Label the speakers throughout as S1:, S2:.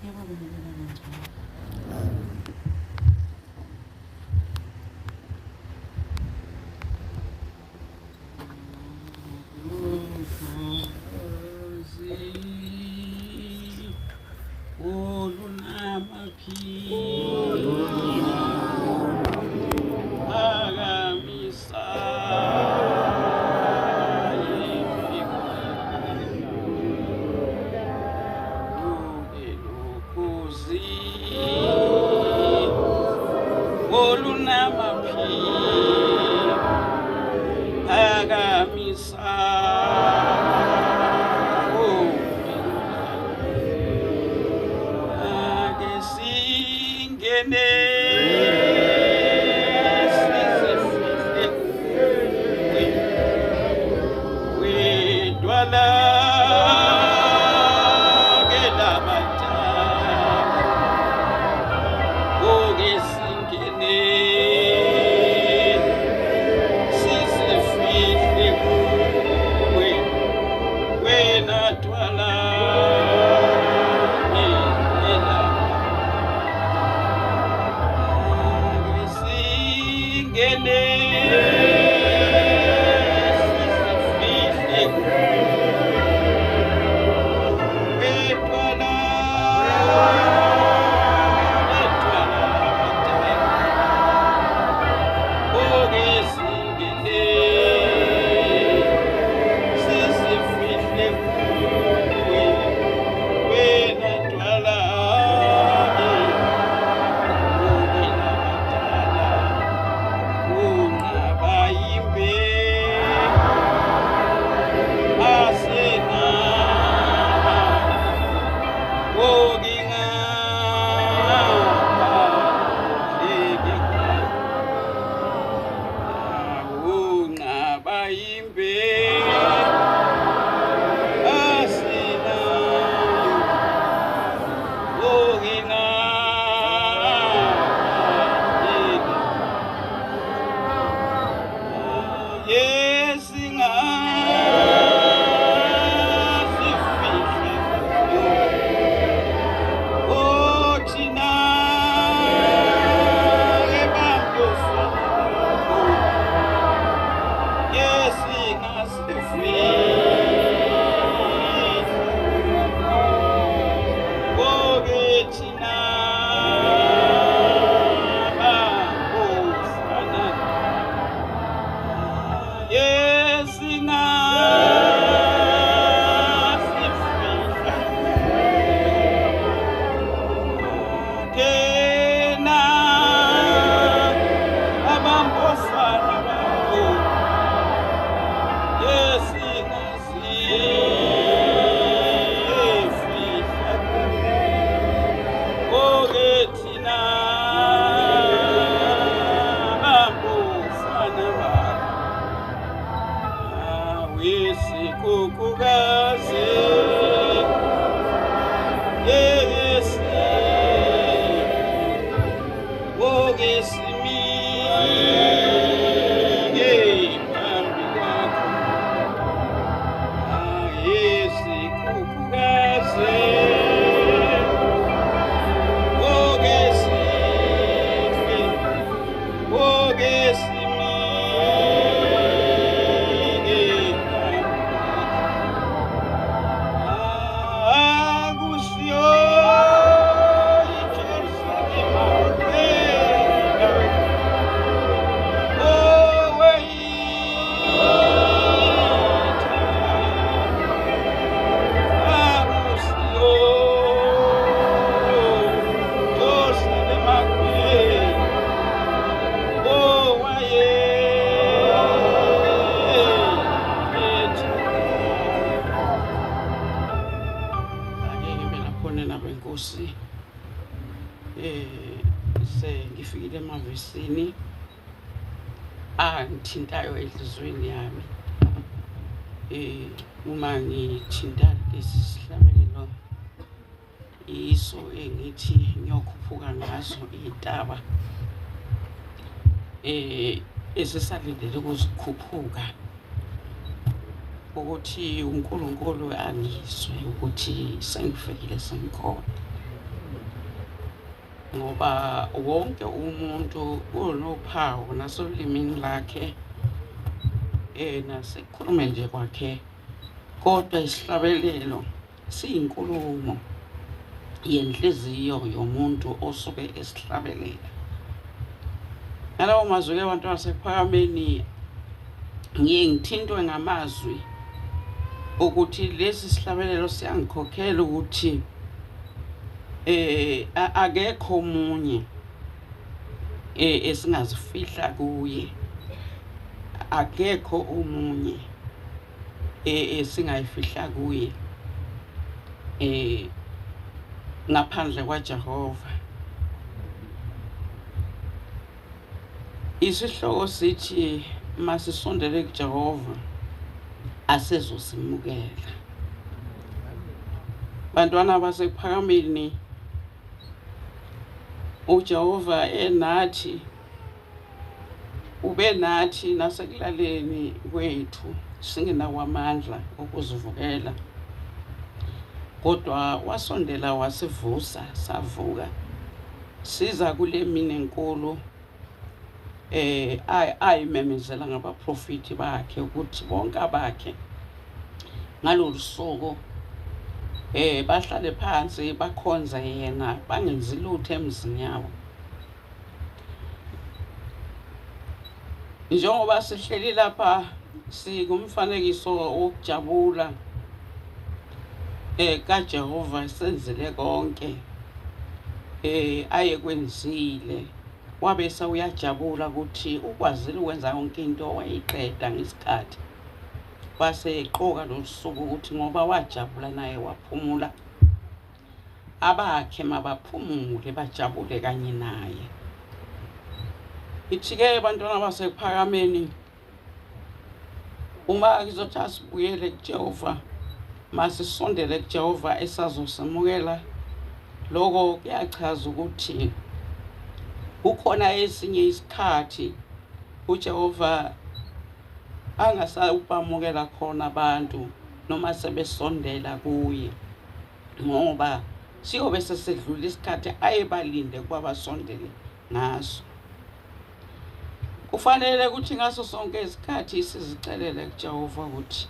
S1: Yebo, bingelela ngcwele.
S2: Phakamisa ake singene sizifihle kuwe wedwala ke labatshana oke singene sizifihle kuwe wena dwala ake singene sizifihle wedwala wedwala labadala oke singene sizifihle kuwe wena dwala oke labadala unqaba yimbe asena unqaba yimbe asinayo yesingasifihla othina ebantufana yesingasifihla oke thina bafana yesingasifihla thina abambofana bakho yesingasifihla oke thina bambofana bakho Awisikukukazi yesi okesimike phambi kwakho ayesikukukazi okesihle okesimike phambi kwakho akusiyo iJerusalema kuphela owayithatha akusiyo Jerusalema kuphela owayethatha. Ake ngibe laphona nabenkosi sengifikile emavesini angithintayo enhliziyweni yami. Uma ngithinta lesi sihlabelelo iso engithi ngiyokhuphuka ngazo iy'ntaba esisalindele ukuzikhuphuka ukuthi uNkulunkulu angizwe ukuthi sengifikile sengikhona. Ngoba wonke umuntu unophawu nasolimini lakhe, nasekukhulume nje kwakhe, kodwa isihlabelelo siyinkulumo yenhliziyo yomuntu osuke esihlabelela. Ngalawo mazwi-ke abantu baseKuphakameni, ngiye ngithintwe ngamazwi ukuthi lesi sihlabelelo siyangikhokhela ukuthi akekho omunye esingazifihla kuye, akekho omunye esingayifihla kuye ngaphandle kwaJehova. Isihloko sithi masisondele kuJehova asezosimukela. Bantwana baseKuphakameni, uJehova enathi, ube nathi nasekulaleni kwethu singenawo amandla okuzivukela, kodwa wasondela wasivusa savuka siza kule mini enkulu ayimemezela ngabaprofiti bakhe ukuthi bonke abakhe ngalolu suku bahlale phansi bakhonze yena, bangenzi lutho emzini yabo. Njengoba sihleli lapha sikumfanekiso wokujabula kaJehova senzile konke ayekwenzile, wabe sewuyajabula ukuthi ukwazile ukwenza yonke into wayiqeda ngesikhathi. Wase eqoka lolu suku ukuthi ngoba wajabula naye waphumula, abakhe mabaphumule bajabule kanye naye. Ithi-ke bantwana baseKuphakameni, uma ngizothi asibuyele kuJehova, masisondele kuJehova esazosemukela, lokho kuyachaza ukuthi kukhona esinye isikhathi uJehova angasawubamukela khona abantu noma sebesondela kuye, ngoba siyobe sesedlula isikhathi ayebalinde ukuba basondele ngaso. Kufanele ukuthi ngaso sonke isikhathi sizicelele kuJehova ukuthi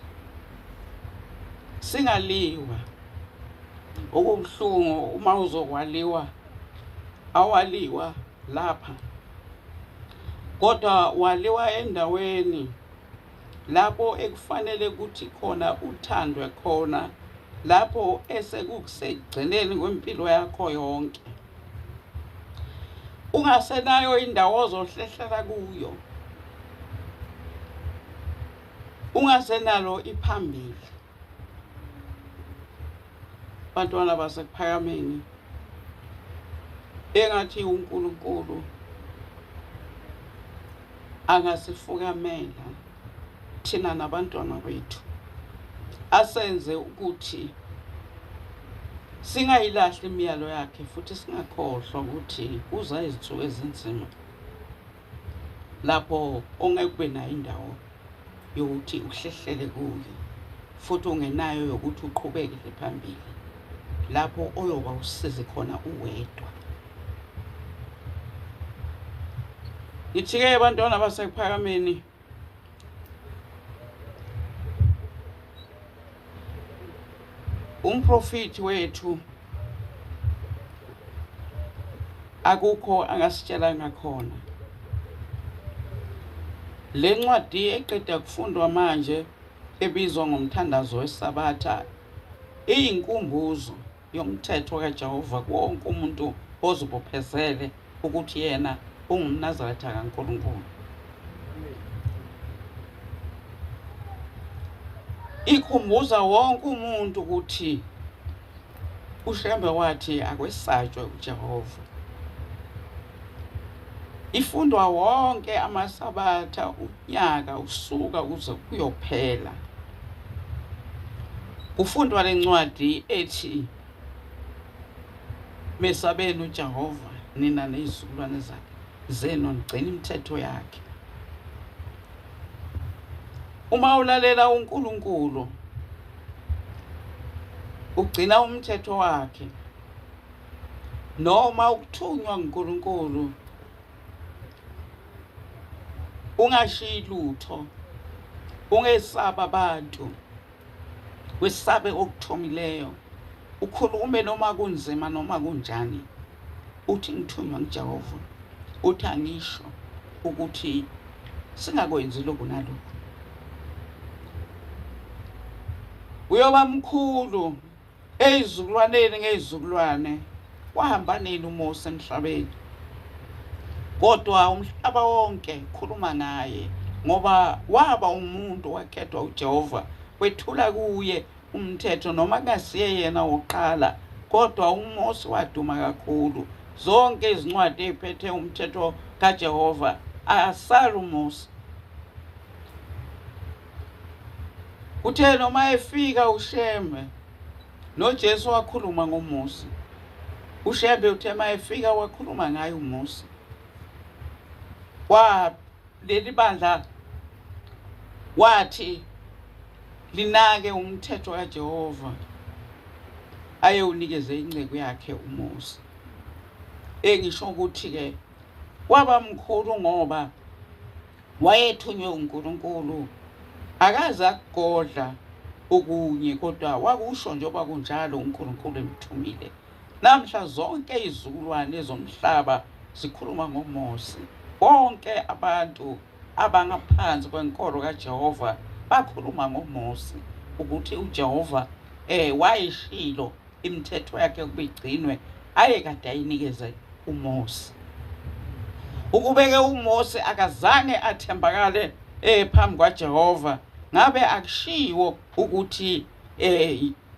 S2: singaliwa. Okubuhlungu uma uzokwaliwa, awaliwa lapha, kodwa waliwa endaweni lapho ekufanele ukuthi khona uthandwe khona, lapho esekusekugcineni kwempilo yakho yonke, ungasenayo indawo ozohlehlela kuyo, ungasenalo iphambili. Bantwana baseKuphakameni, engathi uNkulunkulu angasifukamela thina nabantwana bethu, asenze ukuthi singayilahli imiyalo yakhe futhi singakhohlwa ukuthi kuza izinsuku ezinzima lapho ongeke ube nayo indawo yokuthi uhlehlele kuyo, futhi ungenayo yokuthi uqhubekele phambili lapho oyoba usizi khona uwedwa. Ngithi-ke bantwana baseKuphakameni, umprofiti wethu akukho angasitshela ngakhona. Le ncwadi eqeda kufundwa manje ebizwa ngomthandazo weSabatha iyinkumbuzo yomthetho kaJehova kuwonke umuntu ozibophezele ukuthi yena ungumNazaretha kaNkulunkulu. Ikhumbuza wonke umuntu ukuthi uShembe wathi akwesatshwe uJehova. Ifundwa wonke amaSabatha unyaka usuka uze kuyophela. Kufundwa lencwadi ethi mesabeni uJehova nina nezizukulwane zakhe zenu, nigcine imithetho yakhe. Uma ulalela uNkulunkulu ugcina umthetho wakhe, Noma ukuthunywa nguNkulunkulu ungashiyi lutho, ungesaba abantu, wesabe okuthumileyo, ukhulume noma kunzima noma kunjani, uthi ngithunywa nguJehova, uthi angisho ukuthi singakwenzi lokhu nalokhu. Uyoba mkhulu ezizukulwaneni ngezizukulwane. Wahamba nini uMose emhlabeni? Kodwa umhlaba wonke khuluma ngaye, ngoba waba umuntu wakhethwa uJehova, wethula kuye umthetho, noma kungasiye yena wokuqala, kodwa uMose waduma kakhulu. Zonke izincwadi eziphethe umthetho kaJehova asala uMose. Kuthe noma efika uShembe, noJesu wakhuluma ngoMose. uShembe uthe uma efika wakhuluma ngaye uMose. Wa leli bandla wathi linake umthetho kaJehova ayewunikeze inceku yakhe uMose. Engisho ukuthi-ke waba mkhulu ngoba wayethunywe uNkulunkulu, akaze akugodla okunye, kodwa wakusho njengoba kunjalo uNkulunkulu emthumile. Namhla zonke izizukulwane zomhlaba zikhuluma ngoMose. Bonke abantu abangaphansi kwenkolo kaJehova bakhuluma ngoMose, ukuthi uJehova wayeshilo imithetho yakhe ukuba igcinwe ayekade ayinikeze uMose. Ukubeke uMose akazange athembakale phambi kwaJehova, ngabe akushiwo ukuthi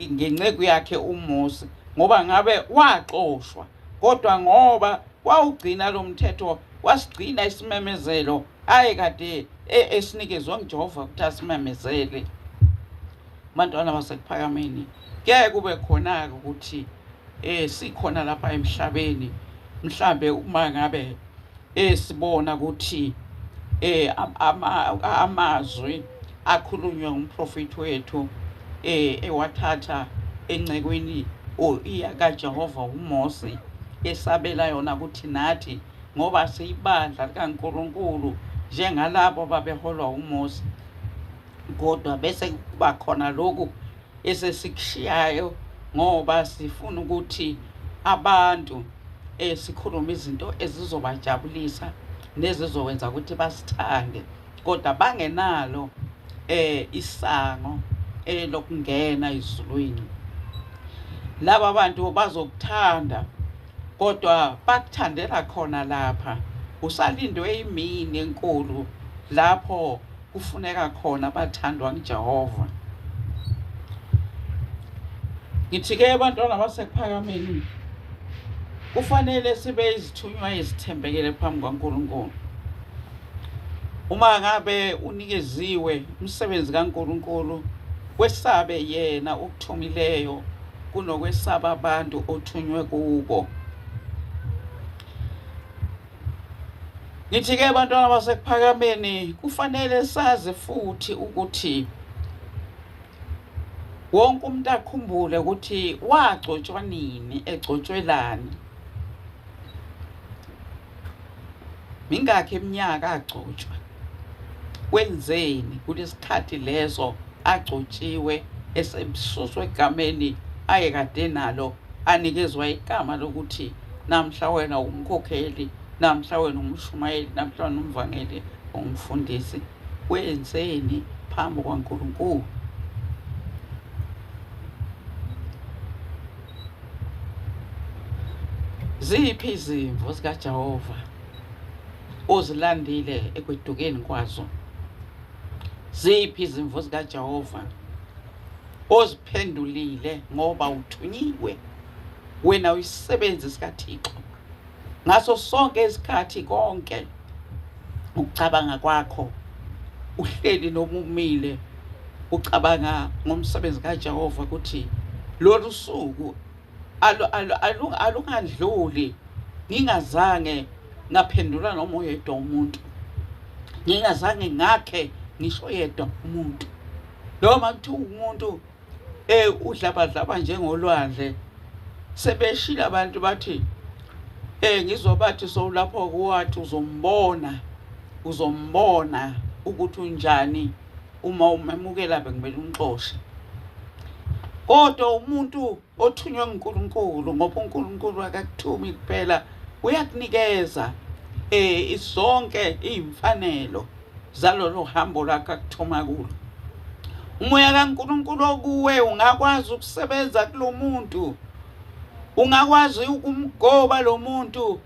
S2: ngenceku yakhe uMose, ngoba ngabe waxoshwa. Kodwa ngoba wawugcina lo mthetho, wasigcina isimemezelo ayekade esinikezwe nguJehova ukuthi asimemezele. Bantwana baseKuphakameni, kuyaye kube khona-ke ukuthi sikhona lapha emhlabeni, mhlambe uma ngabe sibona ukuthi amazwi akhulunywe ngumprofeti wethu ewathatha encekwini kaJehova uMose, esabela yona ukuthi nathi ngoba siyibandla likaNkulunkulu njengalabo babeholwa uMose, kodwa bese kuba khona lokhu esesikushiyayo ngoba sifuna ukuthi abantu sikhulume izinto ezizobajabulisa nezizokwenza ukuthi basithande, kodwa bangenalo isango lokungena ezulwini. Laba bantu bazokuthanda, kodwa bakuthandela khona lapha. Usalindwe imini enkulu lapho kufuneka khona bathandwa nguJehova. Ngithi-ke abantwana baseKuphakameni, kufanele sibe izithunywa ezithembekele phambi kwaNkulunkulu. Uma ngabe unikeziwe umsebenzi kaNkulunkulu, wesabe yena okuthumileyo kunokwesaba abantu othunywe kubo. Ngithi-ke bantwana baseKuphakameni, kufanele sazi futhi ukuthi wonke umuntu akhumbule ukuthi wagcotshwa nini, egcotshwelani, mingakhi iminyaka agcotshwa, wenzeni kulesikhathi leso agcotshiwe, esesuswa egameni ayekade nalo, anikezwa igama lokuthi namhla wena umkhokheli, namhla wena umshumayeli, namhla wena umvangeli, umfundisi. Wenzeni phambi kwaNkulunkulu? Ziphi izimvu zikaJehova ozilandile ekwedukeni kwazo? Ziphi izimvu zikaJehova oziphendulile ngoba uthunyiwe? Wena uyisisebenzi sikaThixo. Ngaso sonke isikhathi konke ukucabanga kwakho uhleli noma umile ucabanga ngomsebenzi kaJehova ukuthi lolu suku alungandluli ngingazange ngaphendula noma oyedwa umuntu, ngingazange ngakhe ngisho yedwa umuntu. Noma kuthiwa umuntu udlabadlaba njengolwandle, sebeshile abantu bathi Ngizwa bathi sowulapho kuwathi uzombona, uzombona ukuthi unjani uma umemukela bekumele umxoshe. Kodwa umuntu othunywe nguNkulunkulu, ngoba uNkulunkulu akakuthumi kuphela, uyakunikeza zonke iy'mfanelo zalolo hambo lwakho akuthuma kulo. Umoya kaNkulunkulu okuwe ungakwazi ukusebenza kulo muntu, ungakwazi ukumgoba lo muntu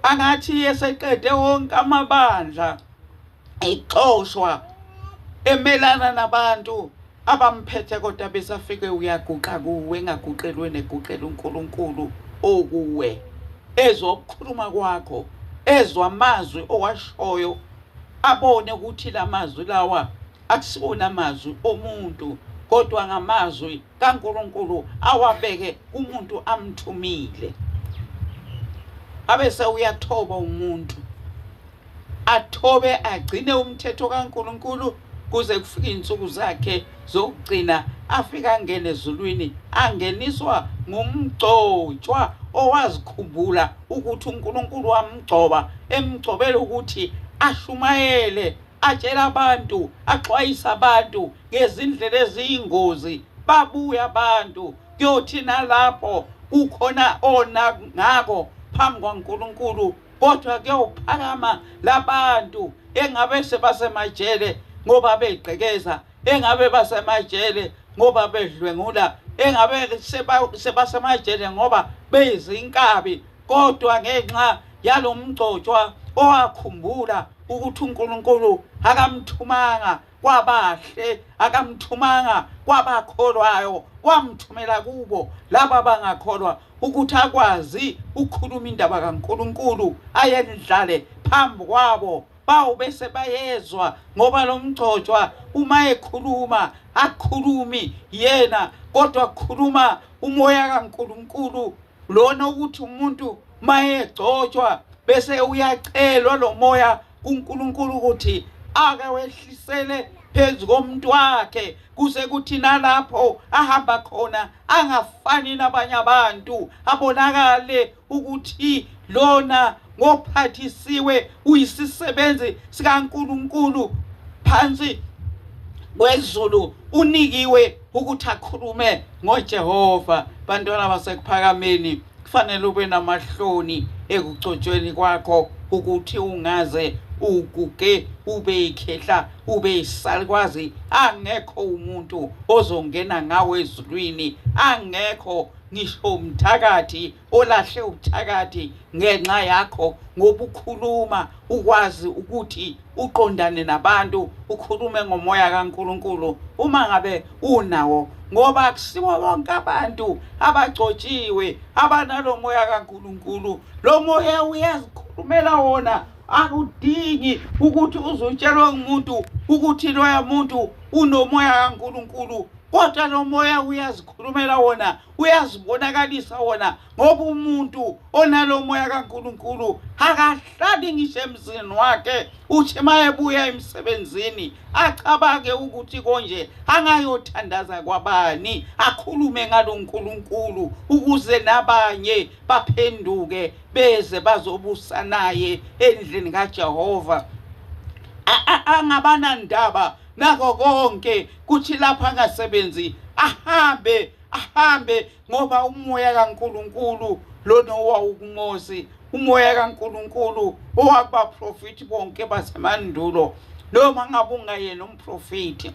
S2: angathi eseqede wonke amabandla exoshwa emelana nabantu abamphethe, kodwa besafike uyaguqa kuwe, engaguqelwe neguqela uNkulunkulu okuwe, ezwa ukukhuluma kwakho, ezwa amazwi owashoyo, abone ukuthi lamazwi lawa akusiwona amazwi omuntu, kodwa ngamazwi kaNkulunkulu awabeke kumuntu amthumile. Abese uyathoba umuntu, athobe agcine umthetho kaNkulunkulu kuze kufike insuku zakhe zokugcina, afike angene ezulwini, angeniswa ngumgcotshwa owazikhumbula ukuthi uNkulunkulu wamgcoba, emgcobela ukuthi ashumayele, atshela abantu, axwayise abantu ngezindlela eziyingozi. Babuya abantu, kuyothi nalapho kukhona ona ngako phambi kwaNkulunkulu, kodwa kuyophakama labantu engabe sebasemajele ngoba begqekeza, engabe basemajele ngoba bedlwengula, engabe sebasemajele ngoba beyizinkabi, kodwa ngenxa yalomgcotshwa owakhumbula ukuthi uNkulunkulu akamthumanga kwabahle, akamthumanga kwabakholwayo, wamthumela kubo laba abangakholwa ukuthi akwazi ukukhuluma indaba kaNkulunkulu ayendlale phambi kwabo, bawo bese bayezwa, ngoba lo mgcotshwa uma ekhuluma akukhulumi yena, kodwa kukhuluma umoya kaNkulunkulu lona, ukuthi umuntu mayegcotshwa bese uyacelwa lo moya kuNkulunkulu ukuthi ake wehlisele phezu komuntu wakhe, kuze kuthi nalapho ahamba khona angafani nabanye abantu, abonakale ukuthi lona ngophathisiwe uyisisebenzi sikaNkulunkulu phansi kwezulu, unikiwe ukuthi akhulume ngoJehova. Bantwana baseKuphakameni, kufanele ube namahloni ekugcotshweni kwakho ukuthi ungaze uguge ube ikhehla, ube isalukwazi, angekho umuntu ozongena ngawe ezulwini, angekho ngisho umthakathi olahle ubuthakathi ngenxa yakho, ngoba ukhuluma ukwazi ukuthi uqondane nabantu, ukhulume ngomoya kaNkulunkulu uma ngabe unawo, ngoba akusiwo bonke abantu abagcotshiwe abanalo moya kaNkulunkulu. Lo moya uyazikhulumela wona, akudingi ukuthi uzotshelwa umuntu ukuthi loya muntu unomoya kaNkulunkulu, kodwa lo moya uyazikhulumela wona, uyazibonakalisa wona, ngoba umuntu onalo moya kaNkulunkulu akahlali ngisho emzini wakhe, uthi mayebuya emsebenzini acabange ukuthi konje angayothandaza kwabani, akhulume ngalo Nkulunkulu ukuze nabanye baphenduke beze bazobusa naye endlini kaJehova. Angabanandaba nako konke, kuthi lapho angasebenzi ahambe ahambe, ngoba umoya kaNkulunkulu lona owawukuMose, umoya kaNkulunkulu owakubaprofethi bonke basemandulo, noma ngabe ungayena umprofethi,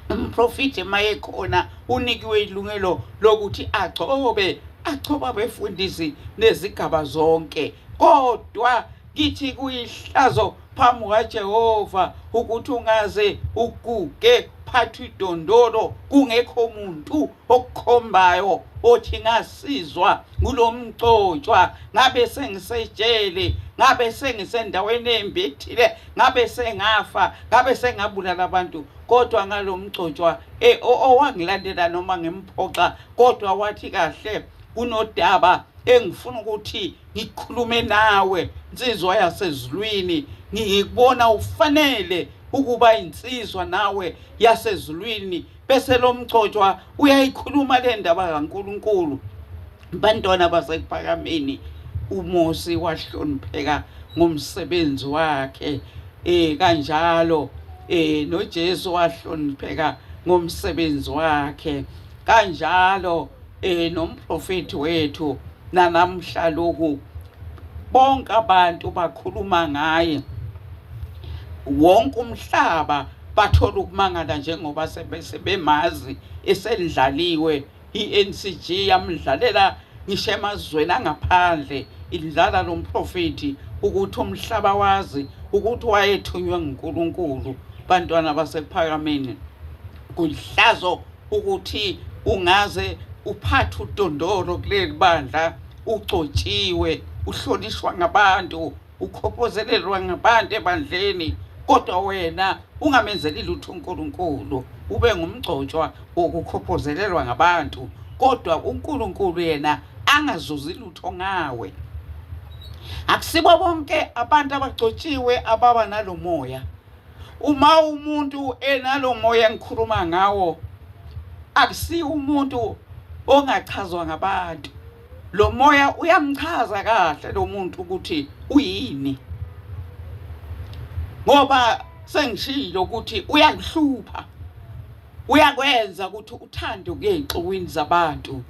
S2: umprofethi mayekhona unikiwe ilungelo lokuthi agcobe, agcoba abefundisi nezigaba zonke, kodwa kithi kuyihlazo phambi kukaJehova ukuthi ungaze uguge phathwe idondolo kungekho muntu okukhombayo othi ngasizwa ngulomgcotshwa, ngabe sengisejele, ngabe sengisendaweni embi ethile, ngabe sengafa, ngabe sengabulala abantu, kodwa ngalomgcotshwa owangilandela noma ngimphoxa, kodwa wathi kahle kunodaba engifuna ukuthi ngikhulume nawe insizwa yasezulwini, ngikubona ufanele ukuba insizwa nawe yasezulwini. Bese lo mgcotshwa uyayikhuluma le ndaba kaNkulunkulu. Bantwana baseKuphakameni, uMosi wahlonipheka ngomsebenzi wakhe, kanjalo noJesu wahlonipheka ngomsebenzi wakhe, kanjalo nomprofethi wethu nanamhla lokhu bonke abantu bakhuluma ngaye, wonke umhlaba bathola ukumangala njengoba sebemazi esendlaliwe. I-NCG yamdlalela ngisho emazweni angaphandle, idlala lo mprofethi ukuthi umhlaba wazi ukuthi wayethunywe nguNkulunkulu. Bantwana baseKuphakameni, kulihlazo ukuthi ungaze uphathe udondolo kuleli bandla, ugcotshiwe, uhlonishwa ngabantu, ukhophozelelwa ngabantu ebandleni, kodwa wena ungamenzeli lutho uNkulunkulu, ube ngumgcotshwa wokukhophozelelwa ngabantu, kodwa uNkulunkulu yena angazuzi lutho ngawe. Akusibo bonke abantu abagcotshiwe ababa nalomoya. Uma umuntu enalomoya engikhuluma ngawo, akusiwo umuntu ongachazwa ngabantu. Lo moya uyamchaza kahle lo muntu ukuthi uyini, ngoba sengishilo ukuthi uyakuhlupha, uyakwenza ukuthi uthande ukuya ey'xukwini zabantu,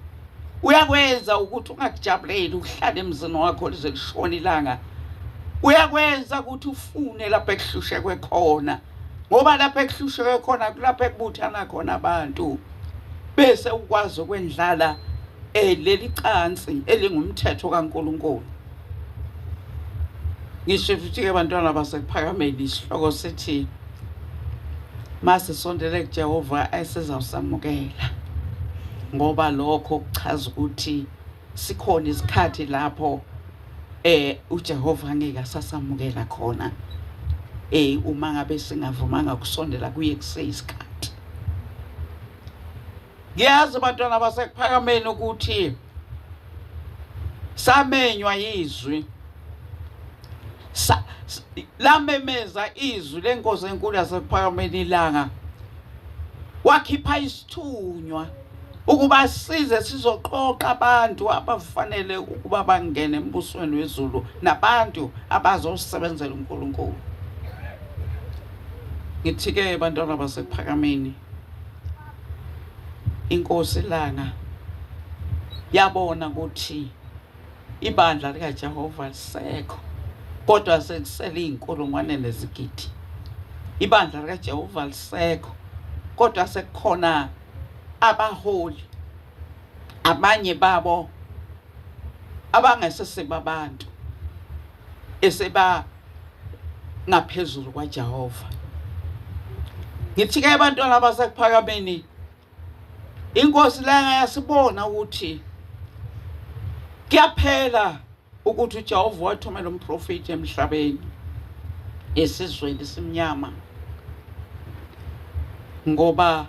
S2: uyakwenza ukuthi ungakujabuleli ukuhlala emzini wakho lize lishone ilanga, uyakwenza ukuthi ufune lapho ekuhlushekwe khona, ngoba lapho ekuhlushekwe khona kulapho ekubuthana khona abantu, bese ukwazi ukwendlala leli cansi elingumthetho kaNkulunkulu. Ngisho futhi-ke bantwana baseKuphakameni, isihloko sithi masisondele kuJehova esizawusamukela, ngoba lokho kuchaza ukuthi sikhona isikhathi lapho uJehova angeke asasamukela khona, uma ngabe singavumanga kusondela kuye kuseyisikhathi. Ngiyazi bantwana baseKuphakameni ukuthi samenywa yizwi, lamemeza izwi lenkosi enkulu yaseKuphakameni ilanga, wakhipha isithunywa ukuba size sizoqoqa abantu abafanele ukuba bangene embusweni wezulu nabantu abazosebenzela uNkulunkulu. Ngithi-ke bantwana baseKuphakameni, inkosi ilanga yabona ukuthi ibandla likaJehova lisekho, kodwa sekusele iy'nkulungwane nezigidi. Ibandla likaJehova lisekho, kodwa sekukhona abaholi, abanye babo abangesesibo abantu, eseba ngaphezulu kwaJehova. Ngithi-ke abantwana baseKuphakameni, inkosi langa yasibona ukuthi kuyaphela ukuthi uJehova wathumela umprofeti emhlabeni esizweni esimnyama, ngoba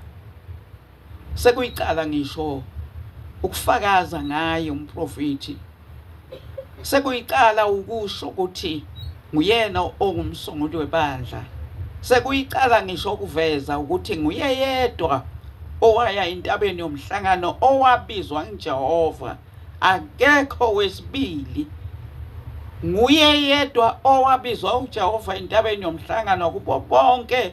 S2: sekuyicala ngisho ukufakaza ngaye umprofeti, sekuyicala ukusho ukuthi nguyena ongumsunguli webandla, sekuyicala ngisho ukuveza ukuthi nguye yedwa owaya entabeni yomhlangano owabizwa nguJehova, akekho wesibili, nguye yedwa owabizwa uJehova entabeni yomhlangano kubo bonke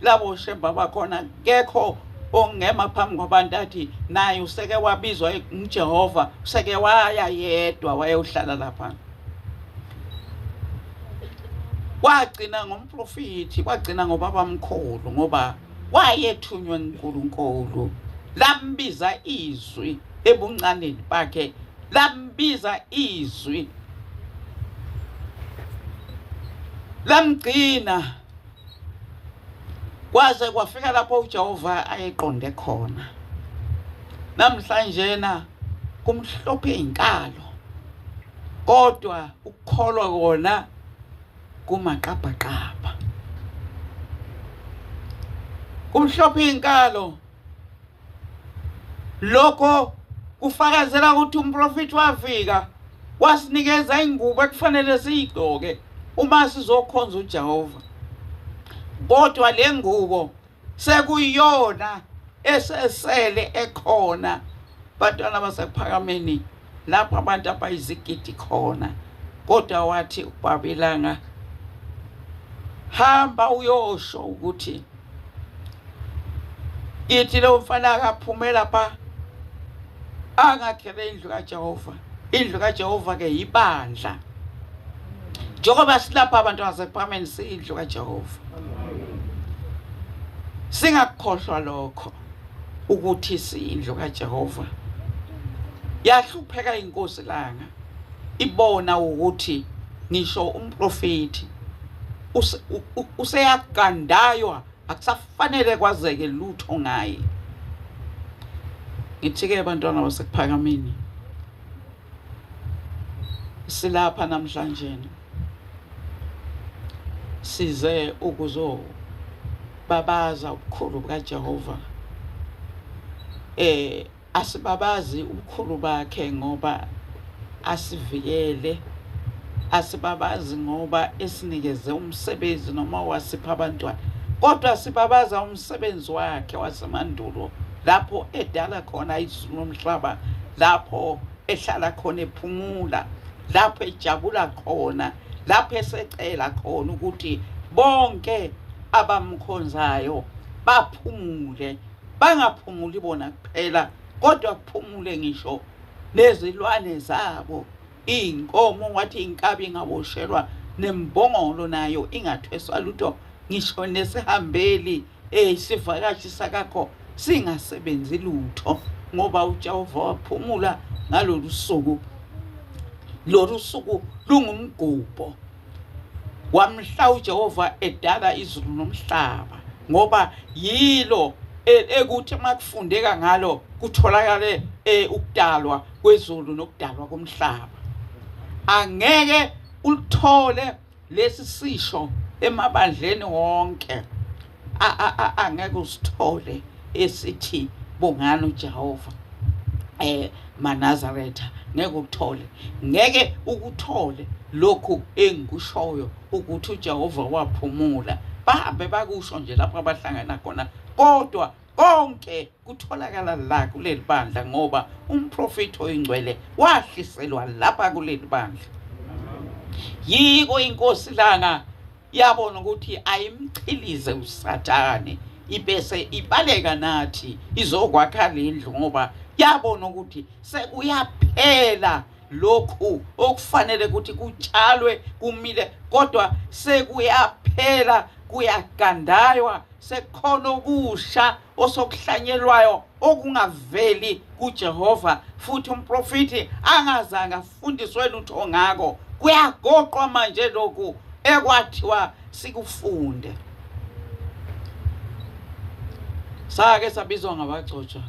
S2: labo shemba bakhona, akekho ongema phambi kwabantu athi naye useke wabizwa nguJehova, useke waya yedwa wayohlala lapha. Kwagcina ngomprofethi, kwagcina ngobabamkhulu, ngoba wayethunywe nguNkulunkulu, lambiza izwi ebuncaneni bakhe, lambiza izwi lamgcina kwaze kwafika lapho uJehova ayeqonde khona. Namhlanje na kumhlophe inkalo, kodwa ukukholwa kona kumaqabhaqabha. Kumhlophe inkalo, lokho kufakazela ukuthi umprofethi wafika wasinikeza ingubo ekufanele siyigqoke uma sizokhonza uJehova, kodwa le ngubo sekuyiyona esesele ekhona. Bantwana baseKuphakameni, lapho abantu abayizigidi khona, kodwa wathi uBaba iLanga, hamba uyosho ukuthi ngithi lo mfana akaphume lapha angakhele indlu kaJehova. Indlu kaJehova ke yibandla. Njengoba silapha abantu basePhakameni siyindlu kaJehova, singakukhohlwa lokho ukuthi siyindlu kaJehova. Yahlupheka inkosi langa ibona ukuthi ngisho umprofeti useyagandaywa, akusafanele kwazeke lutho ngaye. Ngithi-ke bantwana baseKuphakameni, silapha namhlanje size ukuzobabaza ubukhulu bukaJehova. Asibabazi ubukhulu bakhe ngoba asivikele, asibabazi ngoba esinikeze umsebenzi noma wasipha abantwana, kodwa sibabaza umsebenzi wakhe wasemandulo lapho edala khona izulu nomhlaba, lapho ehlala khona ephumula, lapho ejabula khona, lapho esecela khona ukuthi bonke abamkhonzayo baphumule, bangaphumuli bona kuphela kodwa kuphumule ngisho nezilwane zabo, iy'nkomo, wathi inkabi ingaboshelwa nembongolo nayo ingathweswa lutho, ngisho nesihambeli isivakashi sakakho singasebenzi lutho, ngoba uJehova waphumula ngalolu suku. Lolu suku lungumgubho wamhla uJehova edala izulu nomhlaba, ngoba yilo ekuthi uma kufundeka ngalo kutholakale ukudalwa kwezulu nokudalwa komhlaba. Angeke ulithole lesi sisho emabandleni wonke, angeke usithole esithi bongani uJehova maNazaretha, ngeke ukuthole, ngeke ukuthole lokhu engikushoyo ukuthi uJehova waphumula. Bahambe bakusho nje lapho abahlangana khona, kodwa konke kutholakala la kuleli bandla, ngoba umprofeti oyingcwele wahliselwa lapha kuleli bandla. Yiko inkosi langa yabona ukuthi ayimchilize uSathane, ibese ibaleka nathi izokwakha lendlu, ngoba yabona ukuthi sekuyaphela lokhu okufanele ukuthi kutshalwe kumile, kodwa sekuyaphela, kuyagandaywa, sekukhona okusha osokuhlanyelwayo okungaveli kuJehova, futhi umprofiti angazange afundiswe lutho ngako. Kuyagoqwa manje lokhu ekwathiwa sikufunde. Sake sabizwa ngabagcotshwa,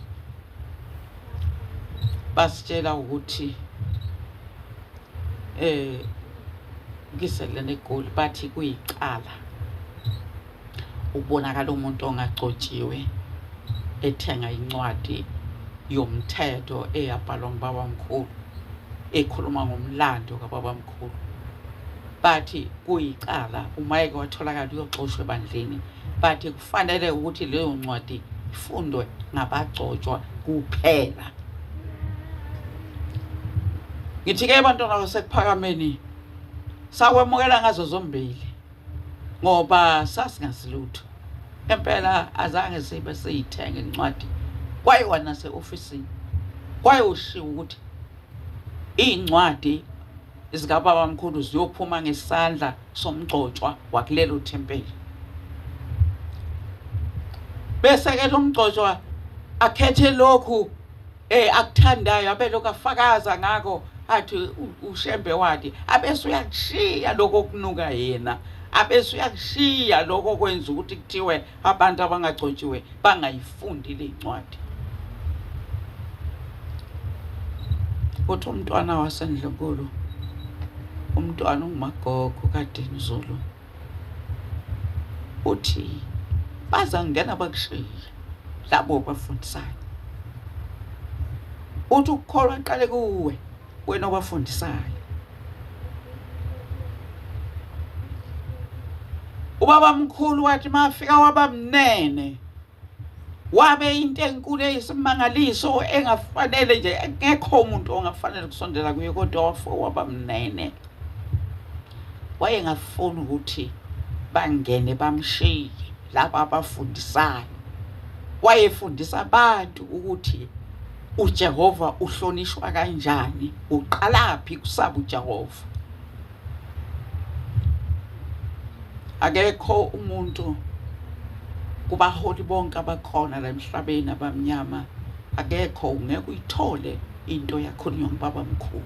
S2: basitshela ukuthi ngiselene eGoli, bathi kuyicala ukubonakala umuntu ongagcotshiwe ethenga incwadi yomthetho eyabhalwa ngubabamkhulu ekhuluma ngomlando kababamkhulu. Bathi kuyicala uma eke watholakala uyoxoshwa ebandleni. Bathi kufanele ukuthi leyo ncwadi ifundwe ngabagcotshwa kuphela. Ngithi-ke bantwana baseKuphakameni, sakwemukela ngazo zombili ngoba sasingazi lutho empela, azange sibe siyithenga incwadi. Kwayiwa nase-ofisini kwayoshiwo ukuthi iy'ncwadi zikababamkhulu ziyophuma ngesandla somgcotshwa wakulelo thempeli, bese-ke lo mgcotshwa akhethe lokhu akuthandayo, abelokhu afakaza ngako, athi uShembe wathi, abese uyakushiya lokho okunuka yena, abese uyakushiya lokho okwenza ukuthi kuthiwe abantu abangagcotshiwe bangayifundi le ncwadi. Uthi umntwana waseNdlunkulu, umntwana unguMagogo kaDini Zulu, uthi bazangena bakushiye labo bafundisayo. Uthi ukukholwa qale kuwe wena obafundisayo. Ubaba mkhulu wathi mafika waba mnene, Wabe into enkulu eyisimangaliso engafanele nje, engekho umuntu ongafanele kusondela kuye, kodwa wafika waba mnene. Wayengafuni ukuthi bangene bamshiye laba abafundisayo. Wayefundisa abantu ukuthi uJehova uhlonishwa kanjani, uqalaphi kusaba uJehova. Akekho umuntu kubaholi bonke abakhona la emhlabeni abamnyama, akekho, ungeke uyithole into yakhulunywa ngubaba mkhulu.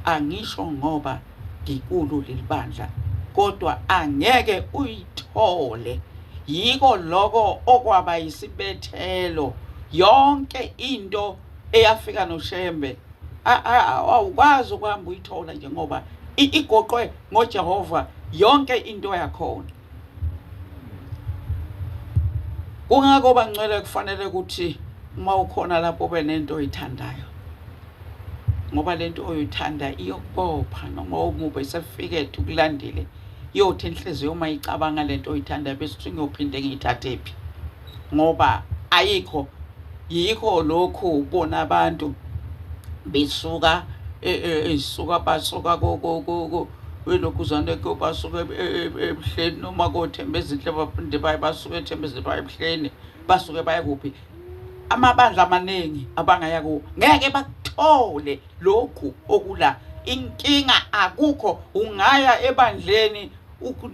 S2: Angisho ngoba ngikulo leli bandla, kodwa angeke uyithole. Yiko loko okwaba yisibethelo. Yonke into eyafika noShembe awukwazi ukuhamba uyithola nje ngoba igoqwe ngoJehova yonke into yakhona. Kungakho bangcwele kufanele ukuthi uma ukhona lapho ube nento oyithandayo, ngoba lento oyithanda iyokubopha noma umubi esefike ukulandile, iyothi inhliziyo uma icabanga lento oyithandayo bese uthi ngiyophinde ngiyithathe phi, ngoba ayikho. Yikho lokhu ubona abantu besuka esuka basuka kwelokhuzane basuka ebuhleni noma koThembezinhle, baphinde baye basuke eThembezinhle baye ebuhleni, basuke baye kuphi. Amabandla amaningi abangaya kuwo ngeke bakuthole lokhu okula. Inkinga akukho, ungaya ebandleni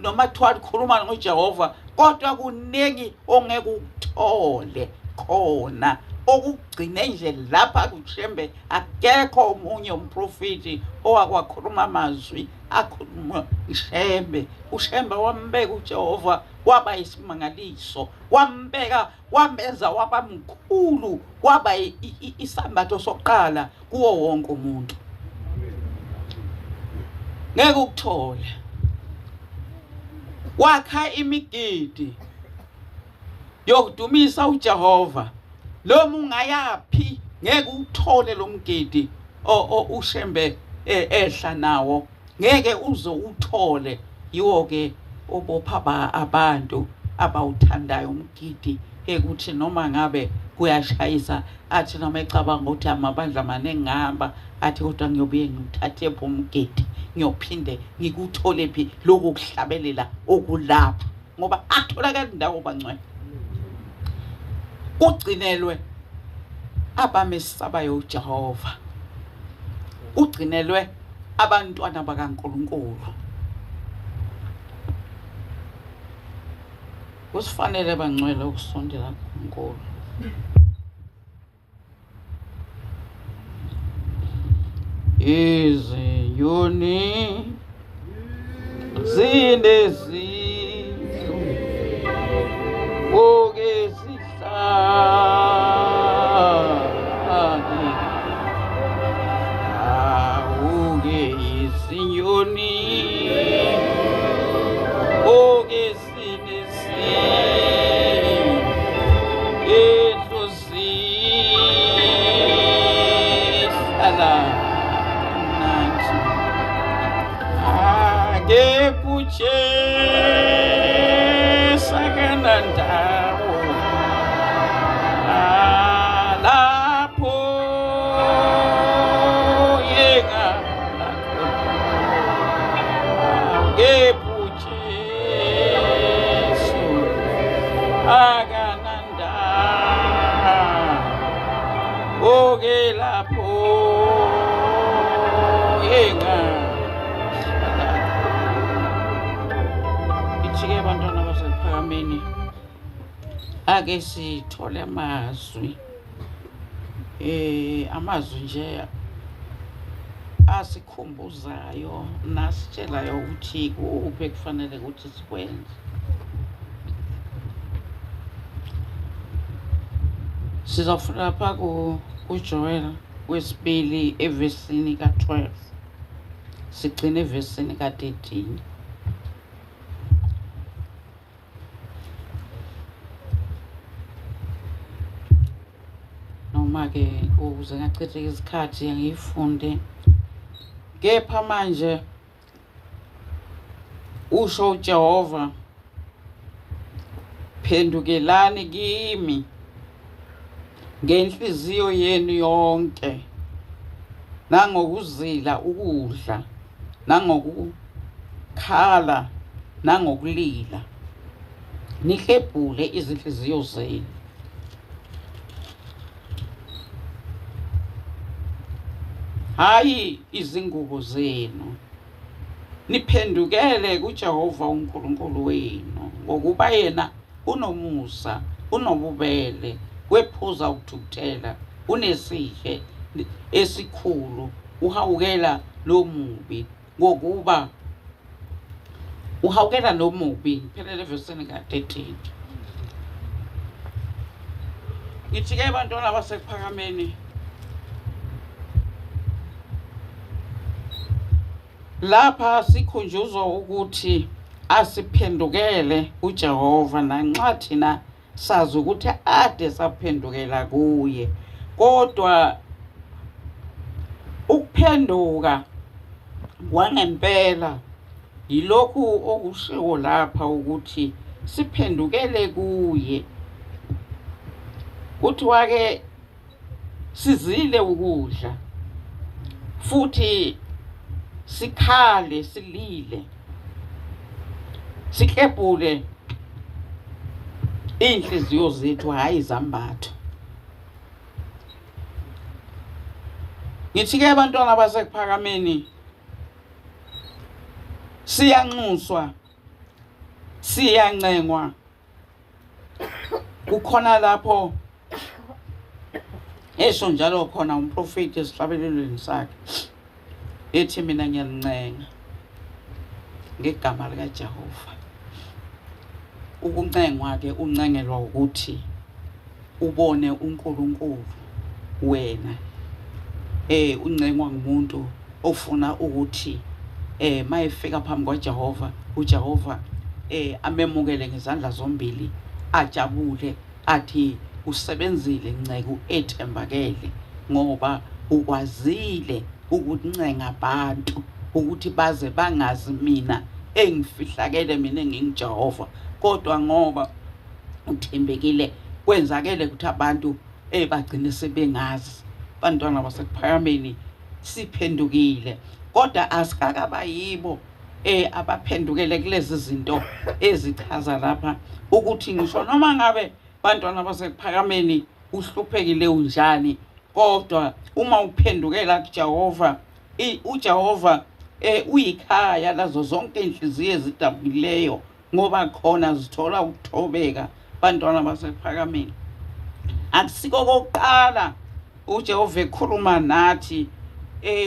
S2: noma kuthiwa likhuluma ngoJehova, kodwa kuningi ongeke ukuthole khona okugcine nje lapha kuShembe. Akekho omunye umprofiti owakwakhuluma amazwi akhuluma uShembe. UShembe wambeka uJehova waba isimangaliso, wambeka wamenza waba mkhulu, waba isambatho sokuqala kuwo wonke umuntu. Ngeke ukuthole. Wakha imigidi yokudumisa uJehova. Noma ungayaphi ngeke uthole lo mgidi uShembe ehla nawo, ngeke uze uthole. Yiwo-ke obopha abantu abawuthandayo umgidi, ekuthi noma ngabe kuyashayisa, athi noma ecabanga ukuthi amabandla maningi ngahamba, athi kodwa ngiyobuye ngiwuthathe phi umgidi, ngiyophinde ngikuthole phi lokhu kuhlabelela okulapha, ngoba akutholakali indawo bangcwele. Kugcinelwe abamesabayo uJehova, kugcinelwe abantwana bakaNkulunkulu. Kusifanele bangcwele ukusondela kuNkulunkulu. Izinyoni zinezindlu oke zihlale, awuke izinyoni oke zihlala kamnandi akekujesa kanandawo lapho yenga Jesu akananda oke lapho yenga ithike abantwana basekuphakameni ake sithole amazwi amazwi nje asikhumbuzayo nasitshelayo ukuthi kuphi ekufanele ukuthi sikwenze. Sizofunda lapha kuJoel wesibili evesini ka-12 sigcine evesini ka-13. Noma-ke ukuze ngachitheka isikhathi ngiyifunde, kepha manje usho uJehova, phendukelani kimi Ngenhliziyo yenu yonke nangokuzila ukudla nangokukhala nangokulila, niklebhule izinhliziyo zenu. Hhayi izingubo zenu, niphendukele kuJehova uNkulunkulu wenu, ngokuba yena unomusa, unobubele, wephuza ukuthukuthela, unesihe esikhulu, uhawukela lomubi, ngokuba uhawukela nomubi. Ngiphelele evesini ka-13. Ngithi-ke bantwana baseKuphakameni, lapha sikhunjuzwa ukuthi asiphendukele kuJehova nanxa thina sazi ukuthi ade saphendukela kuye, kodwa ukuphenduka kwangempela yilokhu okushiwo lapha ukuthi siphendukele kuye. Kuthiwa-ke sizile ukudla futhi sikhale silile siklebhule iy'nhliziyo zethu, hhayi izambatho. Ngithi-ke abantwana baseKuphakameni, siyanxuswa, siyancengwa. Kukhona lapho esho njalo khona umprofeti esihlabelelweni sakhe, ethi mina ngiyanincenga ngegama likaJehova. Ukuncengwa-ke uncengelwa ukuthi ubone uNkulunkulu wena. Uncengwa ngumuntu ofuna ukuthi mayefika phambi kwaJehova, uJehova amemukele ngezandla zombili, ajabule athi usebenzile nceku ethembakele, ngoba ukwazile ukuncenga abantu ukuthi baze bangazi mina engifihlakele, mina enginguJehova, kodwa ngoba uthembekile kwenzakele ukuthi abantu bagcine sebengazi. Bantwana baseKuphakameni, siphendukile, kodwa asikakabayibo abaphendukele kulezi zinto ezichaza lapha ukuthi ngisho noma ngabe bantwana baseKuphakameni uhluphekile unjani, kodwa uma uphendukela kuJehova, uJehova uyikhaya lazo zonke inhliziyo ezidabukileyo, ngoba khona zithola ukuthobeka. Bantwana baseKuphakameni, akusiko kokuqala uJehova ekhuluma nathi,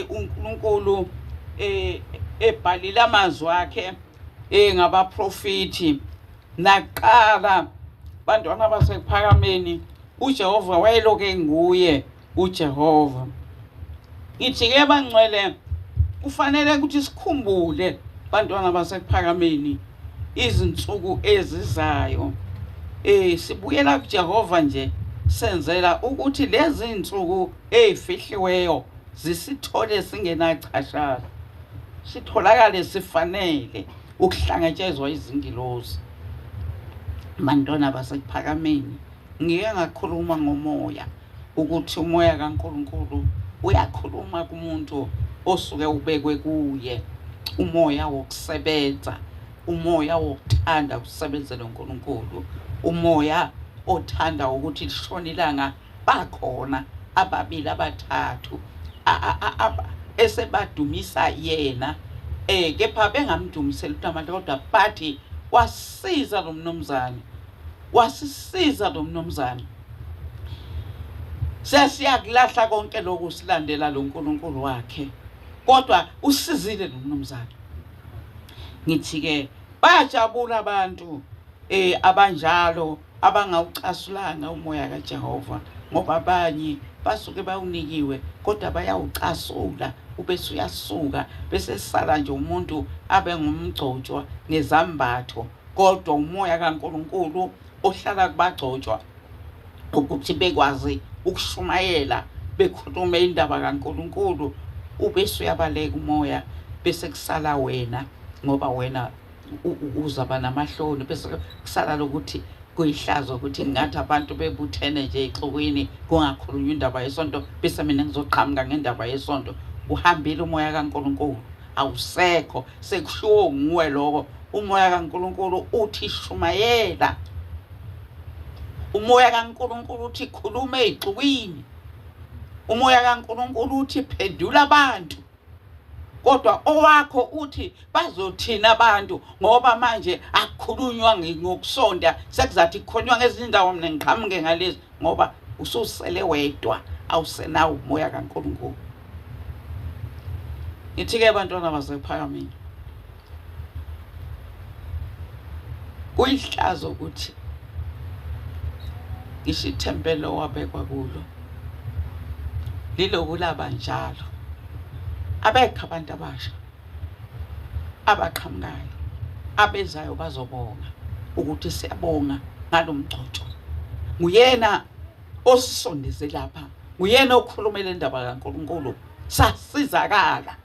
S2: uNkulunkulu ebhalile amazwi akhe ngabaprofiti. Naqala bantwana baseKuphakameni, uJehova wayeloku enguye uJehova. Ngithi-ke bangcwele, kufanele ukuthi sikhumbule bantwana baseKuphakameni izinsuku ezizayo. Sibuyela kuJehova nje senzela ukuthi lezi zinsuku ezifihliweyo zisithole singenachashaza, sitholakale sifanele ukuhlangatshezwa izingilozi. Bantwana baseKuphakameni, ngike ngakhuluma ngomoya ukuthi umoya kaNkulunkulu uyakhuluma kumuntu osuke ubekwe kuye, umoya wokusebenza, umoya wokuthanda ukusebenzela uNkulunkulu, umoya othanda ukuthi lishone ilanga bakhona ababili abathathu esebadumisa yena, kepha bengamdumiseli uNamandla, kodwa bathi wasiza lo mnumzane, wasisiza lo mnumzane. Sesiyakulahla konke lokhu silandela lo nkulunkulu wakhe, kodwa usizile lo mnumzane. Ngithi-ke bayajabula abantu abanjalo abangawucasulanga umoya kaJehova, ngoba abanye basuke bawunikiwe kodwa bayawucasula ubese uyasuka, bese sala nje umuntu abe ngumgcotshwa ngezambatho, kodwa umoya kaNkulunkulu ohlala kubagcotshwa ukuthi bekwazi ukushumayela bekhulume indaba kaNkulunkulu, ubese uyabaleka umoya, bese kusala wena, ngoba wena uzaba namahloni, bese kusala lokuthi Kuyihlazo ukuthi ngathi abantu bebuthene nje exukwini kungakhulunywa indaba yesonto bese mina ngizoqhamuka ngendaba yesonto. Uhambile umoya kaNkulunkulu, awusekho, sekushiwo nguwe lokho. Umoya kaNkulunkulu uthi shumayela, umoya kaNkulunkulu uthi khuluma ey'xukwini, umoya kaNkulunkulu uthi phendula abantu. Kodwa owakho uthi bazothina abantu ngoba manje akukhulunywa ngokusonta, sekuzathi kukhulunywa ngezinye indawo, mina ngiqhamuke ngalezi, ngoba ususele wedwa, awusenawo umoya kaNkulunkulu. Ngithi-ke bantwana basePhakameni, kuyihlazo ukuthi ngisho ithempeli owabekwa kulo liloku laba njalo, abekho abantu abasha abaqhamukayo abezayo bazobonga ukuthi siyabonga ngalomgcotsho. Nguyena osisondeze lapha, nguyena okhulumela indaba kaNkulunkulu, sasizakala.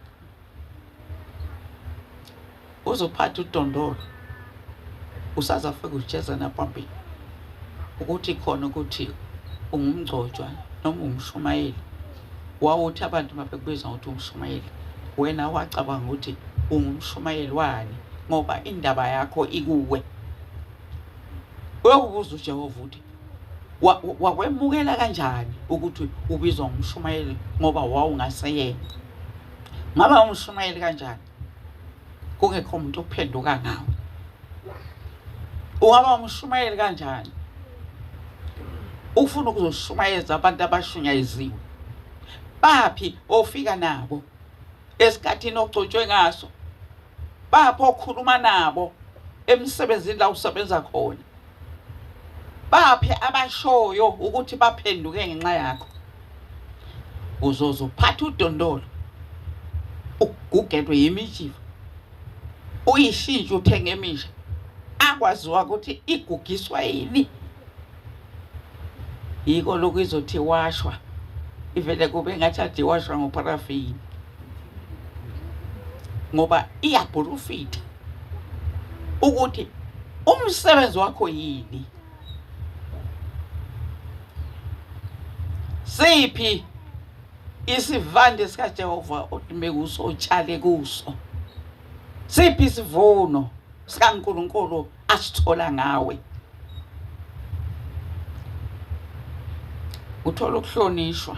S2: Uzophatha udondolo usazafika ujeza naphambili ukuthi khona ukuthi ungumgcotshwa noma ungumshumayeli. Wawuthi abantu mabekubiza ngokuthi umshumayeli, wena wacabanga ukuthi ungumshumayeli wani, ngoba indaba yakho ikuwe. Uyokubuza uJehova ukuthi wakwemukela kanjani ukuthi ubizwa ngumshumayeli ngoba wawungaseyena. Ngaba umshumayeli kanjani kungekho umuntu ophenduka ngawe? Ungaba umshumayeli kanjani ufuna ukuzoshumayeza abantu abashunyayeziwe? Baphi ofika nabo esikhathini ogcotshwe ngaso? Baphi okhuluma nabo emsebenzini la usebenza khona? Baphi abashoyo ukuthi baphenduke ngenxa yakho? Uzoze uphathe udondolo ugugelwe yimijiva, uyishintshe uthenge emisha, akwaziwa ukuthi igugiswa yini. Yiko lokhu izothi washwa ivele kube ngathi ade iwashwa ngopharafini, ngoba iyabhulufitha ukuthi umsebenzi wakho yini. Siphi isivande sikaJehova odume kuso, otshale kuso? Siphi isivuno sikaNkulunkulu asithola ngawe? Uthola ukuhlonishwa,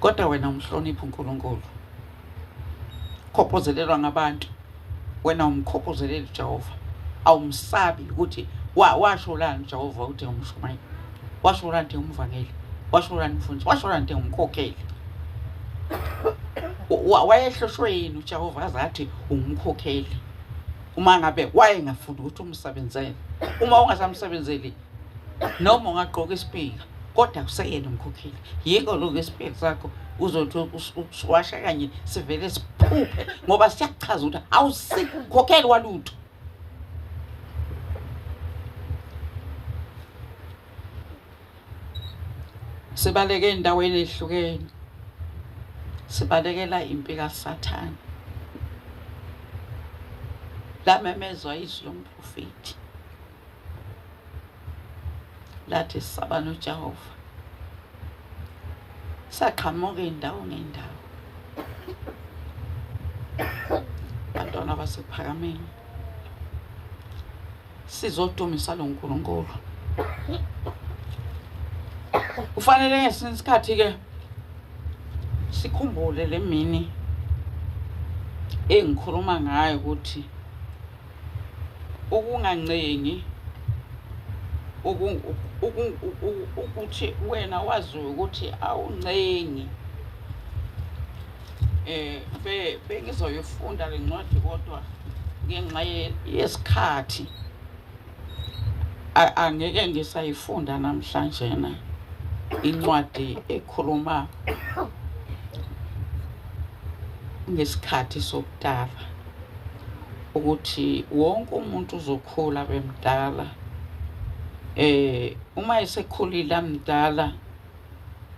S2: kodwa wena umhloniphi uNkulunkulu. Khophozelelwa ngabantu, wena umkhophozeleli uJehova. Awumsabi ukuthi washo lani uJehova ukuthi ngumshumayeli, washo lani ukuthi ngumvangeli, washo lani umfundisi, washo lani ukuthi ngumkhokheli. Wayehloshwe yini uJehova aze athi ungumkhokheli uma ngabe wayengafuni ukuthi umsebenzele? Uma ungasamsebenzeli noma ungagqoka isipika, kodwa kuseyena umkhokheli. Yiko lokhu isipika sakho uzothi usiwasha kanye sivele siphuphe, ngoba siyakuchaza ukuthi awusikhokheli walutho. Sibaleke endaweni ehlukene, sibalekela impi kaSathane. Lamemezwa izwi lomprofethi lathi saba noJehova, saqhamuka indawo ngendawo. Bantwana basePhakameni, sizodumisa lo Nkulunkulu. Kufanele ngesinye isikhathi ke sikhumbule le mini engikhuluma ngayo ukuthi ukungancengi, ukuthi wena wazi ukuthi awuncengi. Bengizoyifunda le ncwadi kodwa ngenxa yesikhathi angeke ngisayifunda namhlanje na incwadi ekhuluma ngesikhathi sokudala, ukuthi wonke umuntu uzokhula bemdala. Uma esekhulile amdala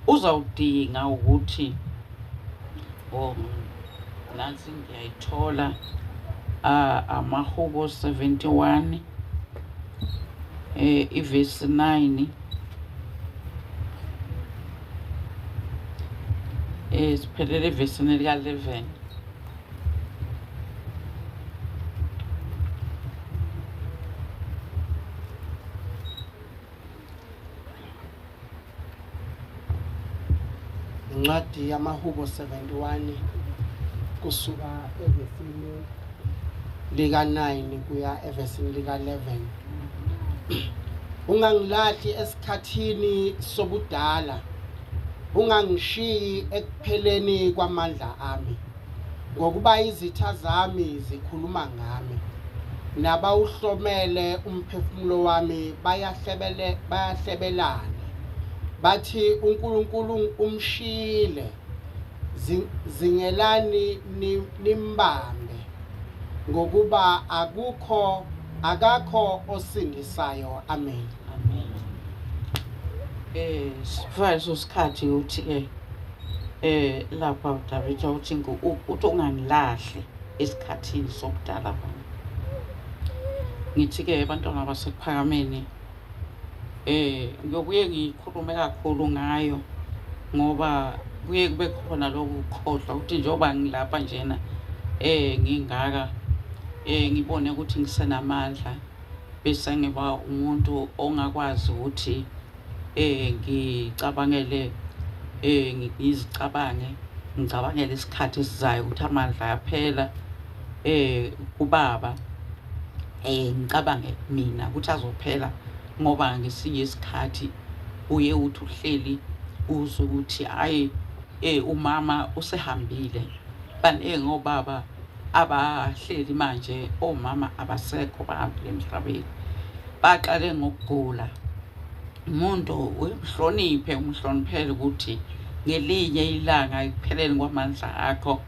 S2: uzawudinga ukuthi oh nansi ngiyayithola, amahubo 71. Ivesi 9 siphelele evesini lika 11.
S1: Incwadi yamaHubo 71 kusuka evesini lika 9 kuya evesini lika 11. Ungangilahli esikhathini sobudala, ungangishiyi ekupheleni kwamandla ami, ngokuba izitha zami zikhuluma ngami, nabawuhlomele umphefumulo wami bayahlebelana, bathi uNkulunkulu umshiyile, zingelani nimbambe, ngokuba akakho osindisayo. Amen.
S2: Amen. Sifika leso sikhathi ukuthi ke lapha uDavide uthi uthi ungangilahli esikhathini sobudala bami. Ngithi ke abantwana baseKuphakameni ngiyobuye ngikhulume kakhulu ngayo, ngoba kuye kube khona lokhu kukhohlwa ukuthi njengoba ngilapha njena ngingaka ngibone ukuthi ngisenamandla, bese ngiba umuntu ongakwazi ukuthi ngicabangele ngizicabange ngicabangele isikhathi esizayo ukuthi amandla ayaphela kubaba, ngicabange mina ukuthi azophela, ngoba ngesinye isikhathi uye uthi uhleli uzwe ukuthi hayi umama usehambile. Baningi obaba abahleli manje, omama abasekho, bahambile emhlabeni, baqale ngokugula. Umuntu uyamhloniphe, umhloniphele ukuthi ngelinye ilanga ekupheleni kwamandla akho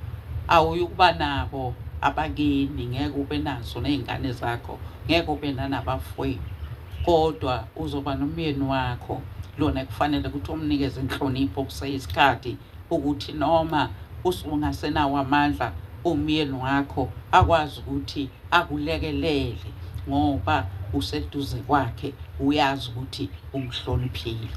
S2: awuyukuba nabo abakini, ngeke ube nazo ney'ngane zakho, ngeke ube nanabafowenu, kodwa uzoba nomyeni wakho lona kufanele ukuthi umnikeze inhlonipho kuseyisikhathi, ukuthi noma usungasenawo amandla umyeni wakho akwazi ukuthi akulekelele, ngoba useduze kwakhe, uyazi ukuthi umhloniphile.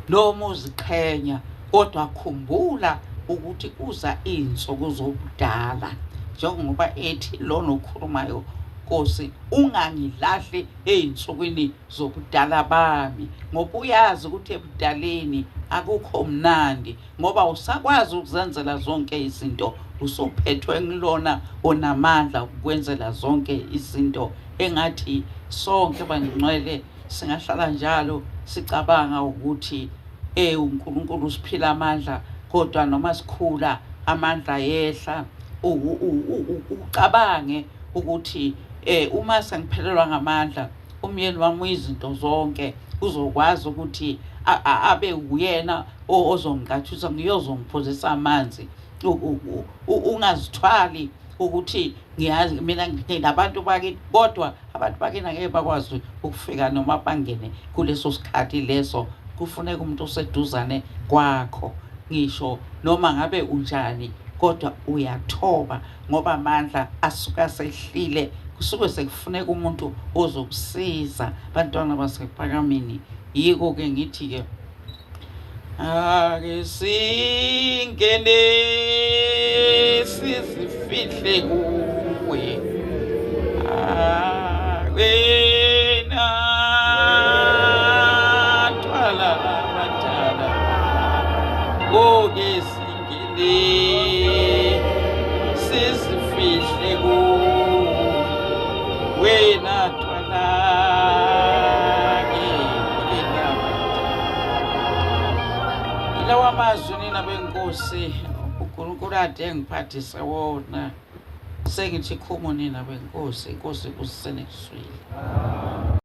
S2: Noma uziqhenya, kodwa khumbula ukuthi kuza iy'nsuku zobudala, njengoba ethi lona okhulumayo, Nkosi ungangilahli ey'nsukwini zobudala bami, ngoba uyazi ukuthi ebudaleni akukho mnandi, ngoba usakwazi ukuzenzela zonke izinto, usuphethwe ngilona onamandla ukwenzela zonke izinto. Engathi sonke bangcwele singahlala njalo sicabanga ukuthi uNkulunkulu usiphila amandla, kodwa noma sikhula amandla yehla. Ucabange ukuthi uma sengiphelelwa ngamandla, umyeni wami uyizinto zonke, uzokwazi ukuthi abe uyena ozongiqathisa, ngiyozongiphuzisa amanzi. Ungazithwali ukuthi ngiyazi mina nginabantu bakithi, kodwa abantu bakini angeke bakwazi ukufika noma bangene kuleso sikhathi leso. Kufuneka umuntu oseduzane kwakho, ngisho noma ngabe unjani, kodwa uyathoba, ngoba amandla asuka sehlile, kusuke sekufuneka umuntu ozokusiza. Bantwana baseKuphakameni, yiko-ke ngithi-ke ake singene sizifihle kuwe, wena thwala abadala, oke singene sizifihle kuwe, wena thwala. Lawa amazwi nina benkosi uNkulunkulu ade engiphathise wona, sengithi khumo nina benkosi, inkosi kusene kuswile.